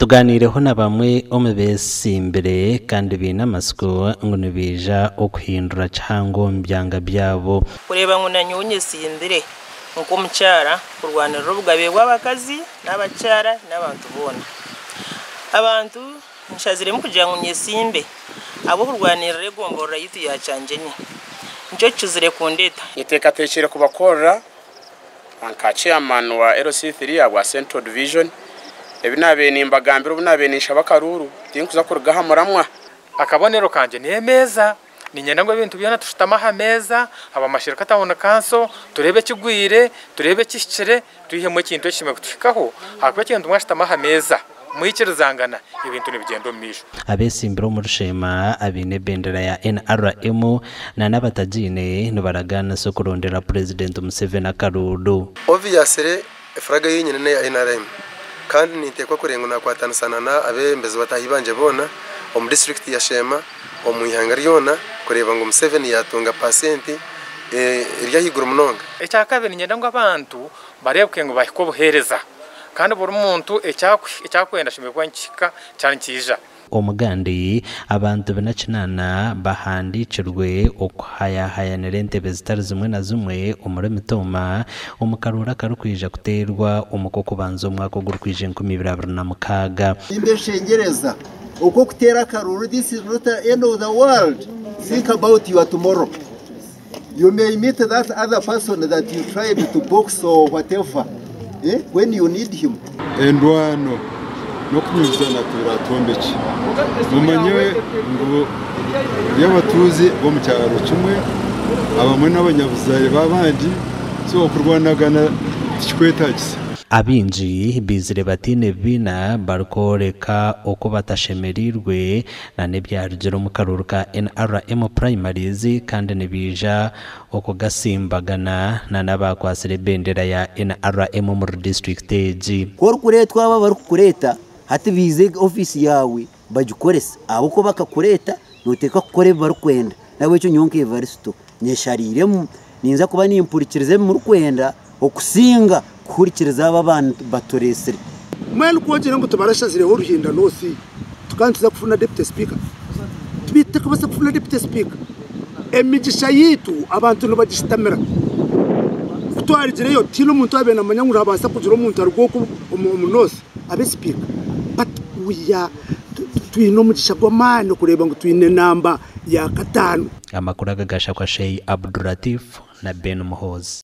Tuganiireho na bamwe omu beesimbire kandi baine amatsiko ngu nibaija okuhindura kihango omu byanga byabo. Kureeba ngu nanyowe nyesimbire nk'omukyara kurwanirira obugabe bw'abakazi n'abakyara n'abantu boona. Abantu nshaziremu kugira ngu nyesimbe ahabw'okurwanirira egomborora yaitu ya Kyangyenyi. Nikyo kikizire kundeeta. Nyeteekateekire kubakorera nka chairman wa LC3 ahabwa Central Division. Ebi naabaire nimbagambira obu naabaire ninshaba akaruuru, tinkuza kuruga aha muramwa. Akabonero kangye n'emeeza. Niinyenda ngu ebintu byona tushutame aha meeza, ab'amashereka Town Council, tureebe ekigwire, tureebe ekihikire, twihemu ekintu ekishemereire kutuhikaho ahakuba ekintu mwashutama aha meeza mwikirizangana, ebintu nibigyenda omu maisho. Abetsimbire omuri Sheema abaine ebendera ya NRM na n'abatagiine nibaragaanisa okurondera Purezidenti Museveni akaruuru. Obviously efuraga yenyine neya NRM kandi ninteekwa kureeba ngu nakwatanisa na n'abeebembezi bataahi bangye boona omu disiturikiti ya Sheema, omu ihanga ryona kureeba ngu Museveni yatunga paasenti eri ahaiguru munonga. Ekyakabiri niinyenda ngu abantu bareebeke ngu baahika obuheereza kandi buri muntu eki arikwenda ashemereire kuba nikihika kyaba nikiija. Omugandi, abantu bina kinaana bahandiikirwe okuhayahayanira entebe zitari zimwe na zimwe omuri Mitooma omu karuuru akarikwija kuteerwa omu kw'okubanza omwaka ogurikwija 2026. Nimbeshengyereza oku okuteera akaruuru this is not the end of the world think about your tomorrow you may meet that other person that you tried to box or whatever eh, when you need him. Endwano n'okunyuzana tibiraatwombekye. Mumanye ngu turi abatuuzi b'omu kyaro kimwe, abamwe n'abanyabuzaare b'abandi, so okurwanagana tikikwetaagisa. Abaingi baizire bataine bibiina barikworeka oku batashemereirwe na n'ebyarugire omu karuuru ka NRM primaries kandi nibaija okugasimbagana na n'abaakwatsire ebendera ya NRM omuri disiturikiti egi. Ku orikureetwa abo abarikukureeta hati baije ofiisi yaawe bagikorese ahabw'okuba bakakureeta nooteekwa kukora ebi barikwenda. N'ahabw'ekyo nyowe nka Evaristo nyeshariiremu ninza kuba nimpurikiriza ebi murikwenda okusinga kuhurikiriza abo abantu batureetsire. Mbwenu ku ogire ngu tibarashazireho Ruhinda North tukaba nituza kufuna Deputy Speaker? Titukubaasa kufuna Deputy Speaker. Emigisha yaitu abantu nibagishutamira. Ku twarigireyo tihaine omuntu owaabaire naamanya ngu nihabaasa kugira omuntu aruga oku omu North abe Sipiika. But we are twine omugisha gw'amaani kureeba ngu twine enamba ya kataano. Amakuru aga gashakwa Sheikh Abdulatif na Ben Muhoozi.